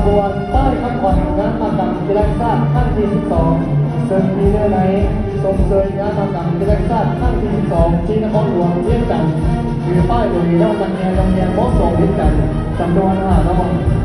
ຂະບວນປ້າຍຄຳຂວັນງານມະຫະກຳກິລາແຫ່ງຊາດຄັ້ງທີສິບສອງ ເຊິ່ງມີເນື້ອໃນຊົມເຊີຍງານມະຫະກຳກິລາແຫ່ງຊາດຄັ້ງທີສິບສອງ ທີ່ນະຄອນຫຼວງວຽງຈັນ ຫຼືປ້າຍໂດຍພີ່ນ້ອງນັກຮຽນໂຮງຮຽນ ມ.ສອງ ວຽງຈັນ ຈຳນວນຫ້າຮ້ອຍ